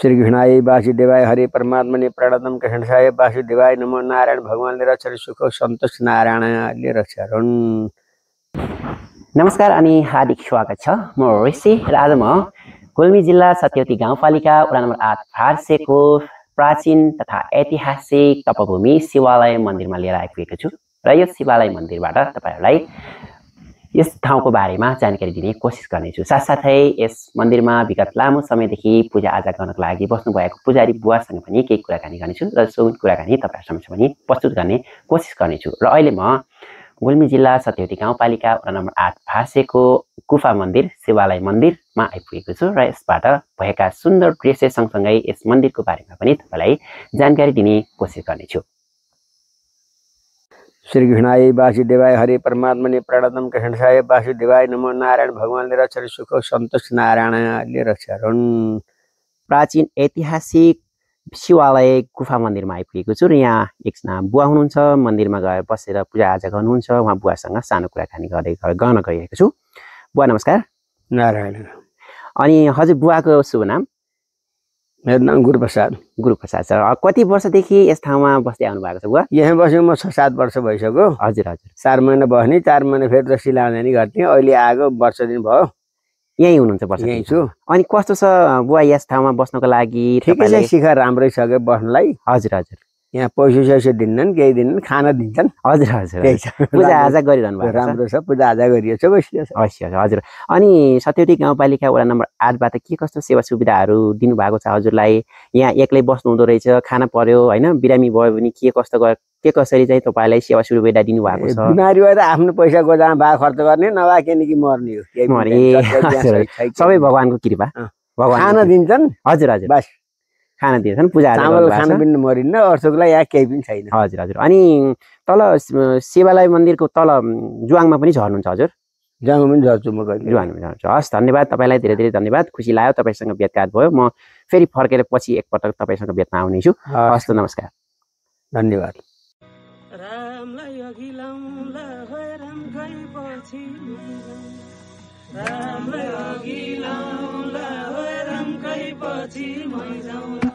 श्री कृष्णाय वासुदेवाय हरे परमात्मने प्रणतम कृष्णसाय वासुदेवाय नमो नारायण भगवानले रक्षा सुख सन्तोष नारायणले रक्षा गरून्। नमस्कार अनि हार्दिक स्वागत छ। म ऋषि र आज म गुल्मी जिल्ला सत्यवती गाउँपालिका वडा नम्बर 8 फारसेको प्राचीन तथा ऐतिहासिक तपभूमि शिवालय मन्दिरमा लिएर आइपुगेको छु र यो शिवालय मन्दिरबाट तपाईहरुलाई यस ठाउँको बारेमा जानकारी दिने कोसिस गर्नेछु। साथसाथै यस मन्दिरमा विगत लामो समयदेखि पूजाआजा गर्नको लागि बस्नु भएको पुजारी बुवासँग पनि केही कुराकानी गर्नेछु र सो कुराकानी तपाईहरु समक्ष पनि प्रस्तुत गर्ने कोसिस गर्नेछु। र अहिले म गुल्मी जिल्ला सत्यवती गाउँपालिका वडा नम्बर 8 फारसेको गुफा मन्दिर शिवालय मन्दिरमा आइपुगेको छु र यसबाट भएका सुन्दर दृश्य सँगसँगै यस मन्दिरको बारेमा पनि तपाईलाई जानकारी दिने कोसिस गर्नेछु। श्री कृष्णाय वासुदेवाय हरे परमात्मने प्रणतम कृष्णसाय वासुदेवाय नमो नारायण भगवानले रक्षा सुख सन्तोष नारायणले रक्षा गरून्। प्राचीन ऐतिहासिक शिवालय गुफा मन्दिरमा आइपुगेको छु र यहाँ एकजना बुवा हुनुहुन्छ। मन्दिरमा गएर बसेर पूजाआजा गर्नुहुन्छ। उहाँ बुवासँग सानो कुराकानी गर्न गइरहेको छु। बुवा नमस्कार। नारायण। अनि हजुर बुवाको शुभ नाम? मेरो नाम गुरुप्रसाद। गुरुप्रसाद सर। कति वर्षदेखि यस ठाउँमा बस्दै आउनु भएको छ बुवा? यहाँ बसेको म 6-7 वर्ष भइसक्यो। हजुर हजुर। 4 महिना बस्ने, 4 महिना फेरि जसरी लाउने गर्थेँ। अहिले आएको वर्ष दिन भयो। यही हुनुहुन्छ वर्ष? यही छु। अनि कस्तो छ बुवा यस ठाउँमा बस्नको लागि? ठिकै छ, शिखर राम्रै छ के बस्नलाई। हजुर हजुर। यहाँ पैसा दिन्नन्, केही दिन्नन्, खाना दिन्छन्। हजुर हजुर। पूजाआजा गरिरहनु भएको छ? राम्रो छ, पूजाआजा गरिएको छ, बसिएको छ। अवश्य हजुर। अनि सत्यवती गाउँपालिका वडा नम्बर 8 बाट के कस्तो सेवा सुविधाहरू दिनुभएको छ हजुरलाई? यहाँ एक्लै बस्नु हुँदो रहेछ, खाना पर्यो हैन, बिरामी भयो भने के कसरी चाहिँ तपाईलाई सेवा सुविधा दिनु भएको छ? बिमारी भएर आफ्नो पैसा गोजामा भए खर्च गर्ने, नभए केही मर्ने हो। सबै भगवानको कृपा। भगवान खाना दिन्छन्। हजुर हजुर। बस खाना दिन्छन्, पूजाआजा चामल खाना पनि मरिन्न, अर्थको लागि यहाँ केही पनि छैन। हजुर हजुर। अनि तल शिवालय मन्दिरको तल जुवाङमा पनि झर्नुहुन्छ हजुर? जुवाङमा पनि झर्छु म कहिले। जुवाङमा झर्छु। हस् धन्यवाद, तपाईलाई धेरै धेरै धन्यवाद। खुसी लाग्यो तपाईसँग भेटघाट भयो। म फेरि फर्केर पछि एकपटक तपाईसँग भेट्न आउने छु। हस् त नमस्कार। धन्यवाद। रामलाई अघि लाउँला होय राम गएपछि रामलाई अघि लाउँला होय राम गएपछि मै जाउँला।